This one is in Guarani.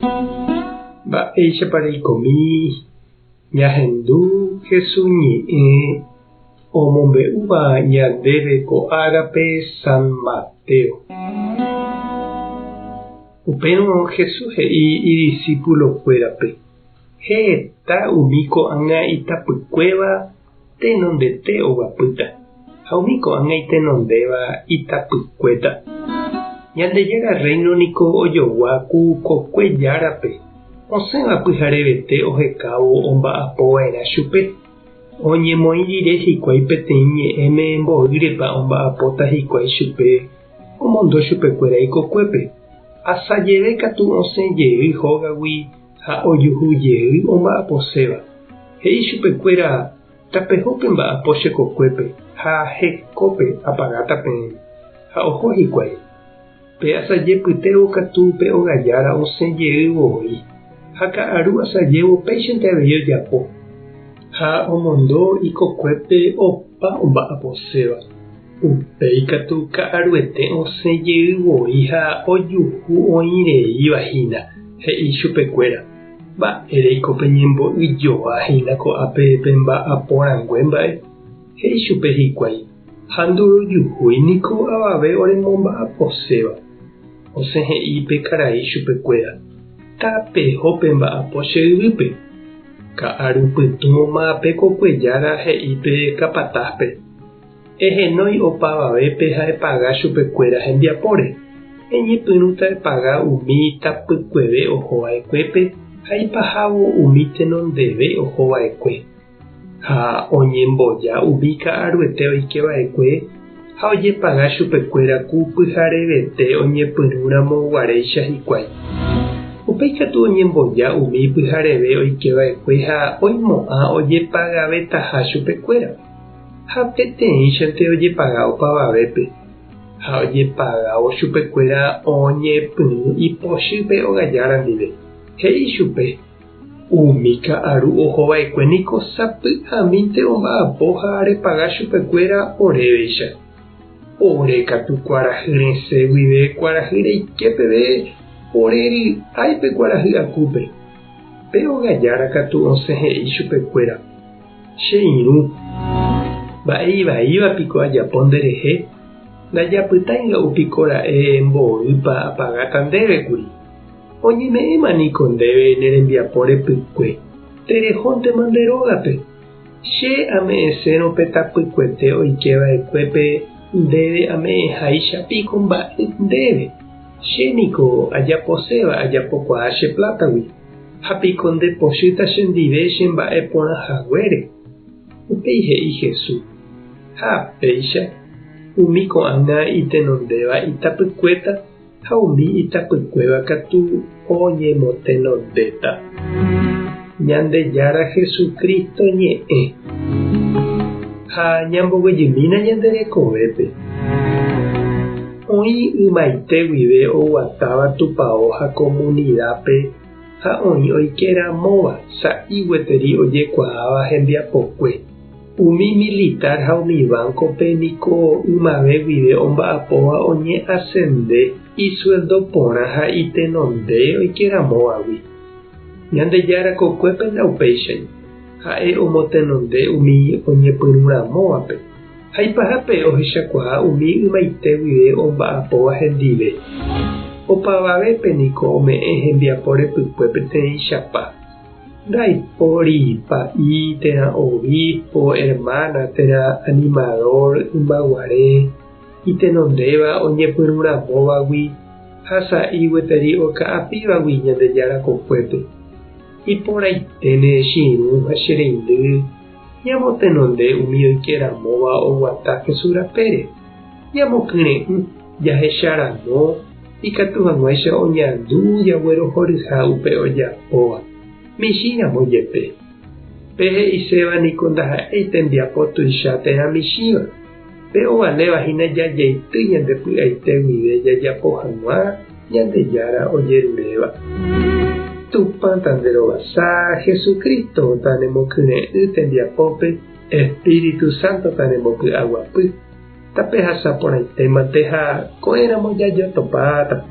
Mba'éichapa reikomi ñahendu Jesús ñe'ẽ omombe'úva ñandéve ko árape San Mateo? Upérõ Jesús he'i idisípulokuérape, Heta umi ko'ág̃a itapykuéva tenondete oguapýta, ha umi ko'ág̃a itenondéva itapykuéta. Ñandejára Rréino niko ojogua ku kokue járape, osẽva pyharevete ohekávo omba'apo va'erã chupe. Oñemoĩ rire hikuái peteĩ ñe'ẽme mboýrepa omba'apóta hikuái chupe, omondo chupekuéra ikokuépe. Asajeve katu osẽ jey hógagui ha ojuhu jey omba'aposéva. He'i chupekuéra, Tapeho pemba'apo che kokuépe ha hekópe apagáta peẽme. Ha oho hikuái. Pe asaje pytévo katu pe ogajára osẽ jey voi, ha ka'aru asajévo péichante avei ojapo. Ha omondo ikokuépe opa omba'aposéva. Upéi katu ka'aruete osẽ jey voi ha ojuhu oĩ reíva hína, he'i chupekuéra, Mba'éreiko peñembo'yjoa hína ko'ápe pemba'apo rangue mba'e? He'i chupe hikuái, Ha ndorojuhúi niko avave oremomba'aposéva. Osẽ he'i pe karai chupekuéra, Tapeho pemba'apo che yvýpe. Ka'aru pytũma pe kokuejára he'i pe kapatáspe, Ehenói opavavépe ha epaga chupekuéra hembiapóre. Eñepyrũta epaga umi tapykueve oho va'ekuépe ha ipahávo umi tenondeve oho va'ekue. Ha oñemboja umi ka'aruete oike va'ekue ha ojepaga chupekuéra ku pyharevete oñepyrũramo guaréicha hikuái. Upéi katu oñemboja umi pyhareve oike va'ekue ha oimo'ã ojepagavetaha chupekuéra. Ha peteĩchante ojepaga opavavépe, ha ojepagávo chupekuéra oñepyrũ ipochy pe ogajára ndive. He'i chupe, Umi ka'aru oho va'ekue niko sapy'amínte omba'apo ha repaga chupekuéra oréveicha. Ore katu kuarahy resẽ guive kuarahy reike peve ore ry'ái pe kuarahy akúpe. Pe ogajára katu osẽ he'i chupekuéra, Che irũ, mba'e ivaíva piko ajapo nderehe? Ndajapytái nga'u piko ra'e mboýpa apagáta ndéve kuri. Oñeme'ẽma niko ndéve ne rembiapo repykue, terehóntema nde rógape. Che ame'ẽsérõ pe tapykuete oike va'ekuépe ndéve ame'ẽháicha piko mba'e ndéve. Che niko ajaposéva ajapokuaa che plátagui. Ha piko nde pochýta chendive che mba'e porã haguére? Upéi he'i Jesús, Ha péicha, umi ko'ág̃a itenondéva itapykuéta ha umi itapykuéva katu oñemotenondéta. Ñandejára Jesucristo ñe'ẽ. Ha ñamboguejymína ñande rekovépe. Oĩ ymaite guive oguatáva tupao ha komunidápe ha oĩ oike ramóva sa'i gueteri ojekuaáva hembiapokue. Umi militar ha umi banco-pe niko ymave guive omba'apóva oñeasende isueldo porã ha itenonde oike ramóvagui. Ñandejára kokuépe ndaupéichai, ha'e omotenonde umi oñepyrũ ramóvape. Ha ipahápe ohechakuaa umi ymaite guive omba'apóva hendive. Opavavépe niko ome'ẽ hembiapo repykue peteĩchapa. Ndaipóri pa'i térã obispo, hermana térã animador ymaguare itenondéva oñepyrũramóvagui ha sa'i gueteri oka'apívagui Ñandejára kokuépe. Iporãiténe che irũ ha che reindy Ñamotenonde umi oike ramóva oguata Jesús rapére. Ñamokyre'ỹ jahecha ramo ikatu hag̃uáicha oñandu jaguerohoryha upe ojapóva, michĩ ramo jepe. Pe he'iséva niko ndaha'éi tembiapo tuicha térã michĩva, pe ovaléva hína jajeity ñande py'aite guive jajapo hag̃ua Ñandejára ojeruréva. Tupã tanderovasa, Jesucristo tanemokyre'ỹ tembiapópe, Espíritu Santo tanembopy'aguapy. Tapehasa porãitémante ha ko'ẽramo jajotopáta.